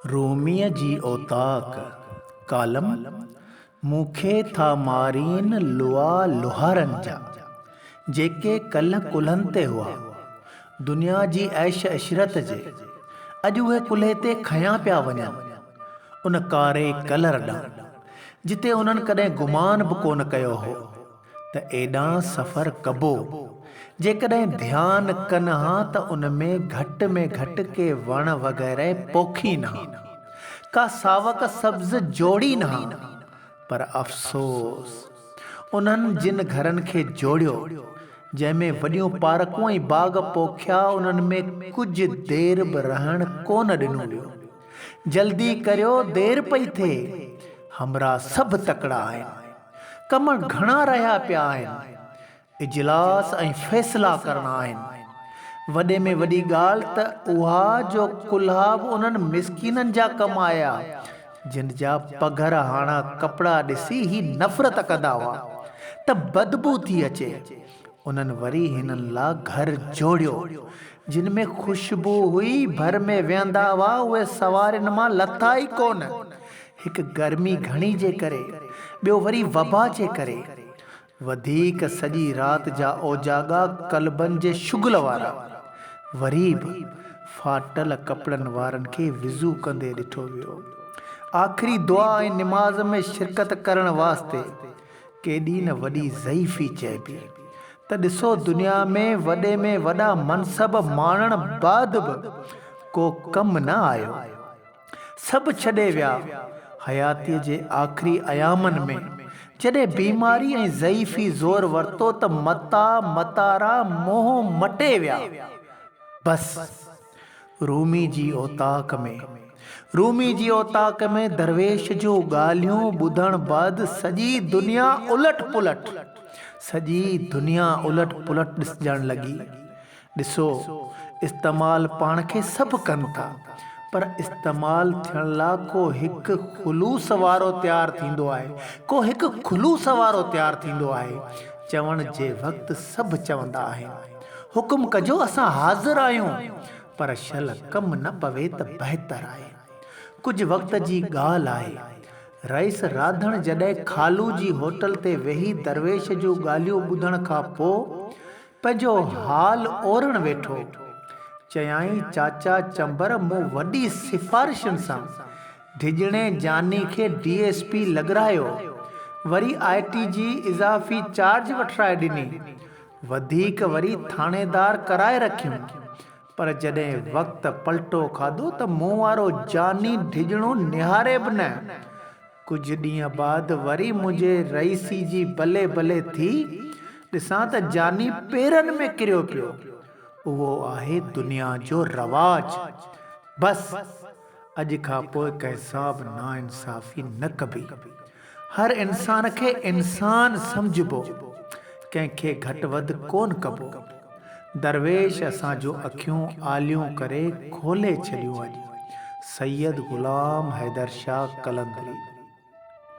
روميء جي اوطاق، ڪالم، مون کي ٿا مارين لئا لوهارن جا، جيڪي ڪلهه ڪلهن تي هئا، دنيا جي عيش عشرت جي، اڄ اهي ڪلهي تي کنيا پيا وڃن، ان ڪاري ڪلر ڏانهن، جتي انهن ڪڏهن گمان به ڪونه ڪيو هو. ته ايڏانهن سفر ڪبو. جيڪڏهن ڌيان ڪن ها ته ان ۾ گهٽ ۾ گهٽ ڪي وڻ وغيره پوکين ها. ڪا ساوڪ سبز جوڙين ها. پر افسوس! انهن جن گهرن کي جوڙيو، جنهن ۾ وڏيون پارڪون ۽ باغ پوکيا انهن ۾ ڪجهه دير به رهڻ ڪونه ڏنو ويو. جلدي ڪريو دير پئي ٿئي. همراهه سڀ تڪڙا آهن. ڪم گهڻا رهيا پيا آهن. اجلاس ۽ فيصلا ڪرڻا آهن. وڏي ۾ وڏي ڳالهه ته اها جو ڪلها به انهن مسڪينن جا ڪم آيا، جن جا پگهر هاڻا ڪپڙا ڏسي هي نفرت ڪندا هئا ته بدبو ٿي اچي. انهن وري هنن لا گهر جوڙيو، جن ۾ خوشبو هئي، ڀر ۾ ويهندا هئا، اهي سوارين مان لٿا ئي ڪونه. هڪ گرمي گهڻي جي ڪري، ٻيو وري وبا جي ڪري. وڌيڪ سڄي رات جا اوجاڳا ڪلبن جي شغل وارا. وري به ڦاٽل ڪپڙن وارن کي وضو ڪندي ڏٺو ويو. آخري دعا ۽ نماز ۾ شرڪت ڪرڻ واسطي ڪيڏي نه وڏي ضعيفي چئبي ته ڏسو دنيا ۾ وڏي ۾ وڏا منصب ماڻڻ بعد به ڪو ڪم نه آيو. سڀ ڇڏي ويا. حياتيء جي آخري ايامن ۾ جڏهن بيماري ۽ ضعيفي زور ورتو ته متا متارا منهن مٽي ويا. بس! رومي جي اوطاق ۾. رومي جي اوطاق ۾ درويش جون ڳالهيون ٻڌڻ بعد سڄي دنيا الٽ پلٽ، سڄي دنيا الٽ پلٽ ڏسجڻ لڳي. ڏسو، استعمال پاڻ کي سڀ ڪن ٿا، پر استعمال ٿيڻ لا ڪو هڪ خلوص وارو تيار ٿيندو آهي، ڪو هڪ خلوص وارو تيار ٿيندو آهي. چوڻ جي وقت سڀ چوندا آهن، حڪم ڪجو اسان حاضر آهيون، پر شل ڪم نه پوي ته بهتر آهي. ڪجهه وقت جي ڳالهه آهي، رئيس راڌڻ جڏهن خالو جي هوٽل تي ويهي درويش جون ڳالهيون ٻڌڻ کان پوء پنهنجو حال اورڻ ويٺو. چيائين، چاچا چنبر مون وڏي سفارشن سان ڊڄڻي جاني کي ڊي ايس پي لڳرايو. وري آء ٽي جي اضافي چارج وٺرائي ڏني. وڌيڪ وري ٿاڻيدار ڪرائي رکيم. پر جڏهن وقت پلٽو کاڌو ته مون وارو جاني ڊڄڻو نهاري به نه. ڪجهه ڏينهن بعد وري منهنجي رئيسي جي بلي بلي ٿي، ڏسان ته جاني پيرن ۾ ڪريو پيو. اهو آهي دنيا جو رواج. بس! اڄ کان پوء ڪنهن سان به ناانصافي نه ڪبي. هر انسان کي انسان سمجهبو، ڪنهن کي گهٽ وڌ ڪونه ڪبو. درويش اسان جون اکيون آليون ڪري کولي ڇڏيون اڄ. سيد غلام حيدر شاهه قلندري.